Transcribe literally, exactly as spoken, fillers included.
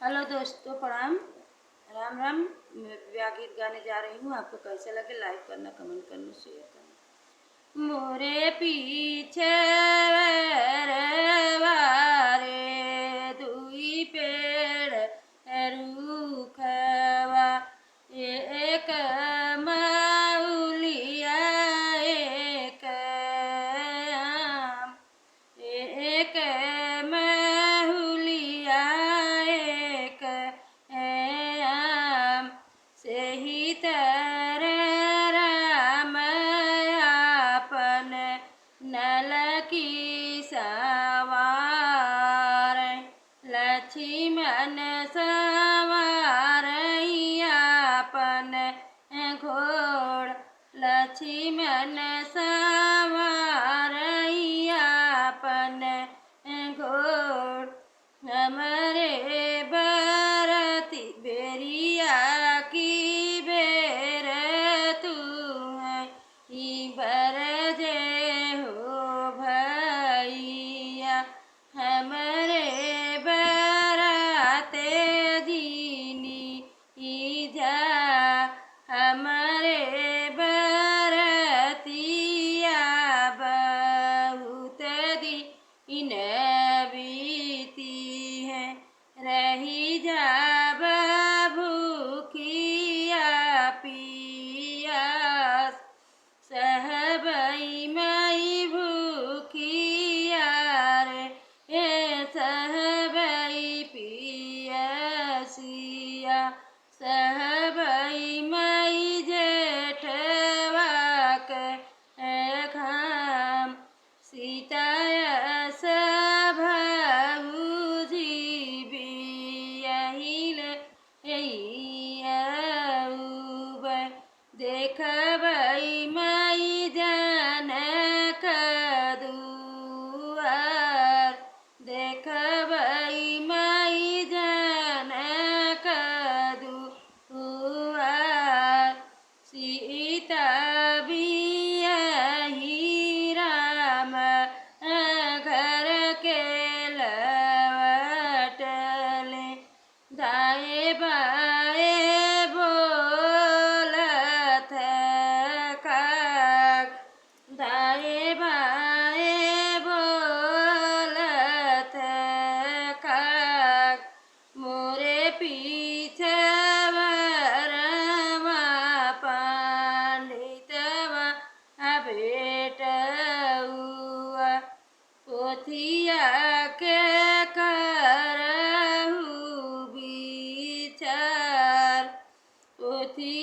हेलो दोस्तों, प्रणाम, राम राम। मैं ब्याह गीत गाने जा रही हूँ, आपको कैसा लगे, लाइक करना, कमेंट करना, शेयर करना। मोरे पीछे वरवा रे दुई पेड़ रूखवा, एक महुलिया एक आम, एक महुलिया एक आम, सेही तरह राम आपन नलकी सवार। लक्ष्मण सवार आपन घोड़, लक्ष्मण सवार आपन घोड़। हमरे बरती बेरिया की बेर तू है, ई बर जे हो भैया। हमरे बराते जीनी ई जा, हमरे बरतिया बहुत दिन बीती है, रही जाब भूखिया पियास। सहबई माई भूखिया रे, ए सहबई पियसिया, सहबई माई जेठवा के घाम। सीतायस भौजी बियहिल एइयउब, देखबई माई जनक दुआर, देखबई माई जनक दुआर। सीता बियही राम घर के लवटले, दाएँ बाएँ बोलत काग, दाएँ बाएँ बोलत काग। मोरे पीछे वरवा पंडितवा आ बेटउआ, पोथिया के करहु बिचार। पोथी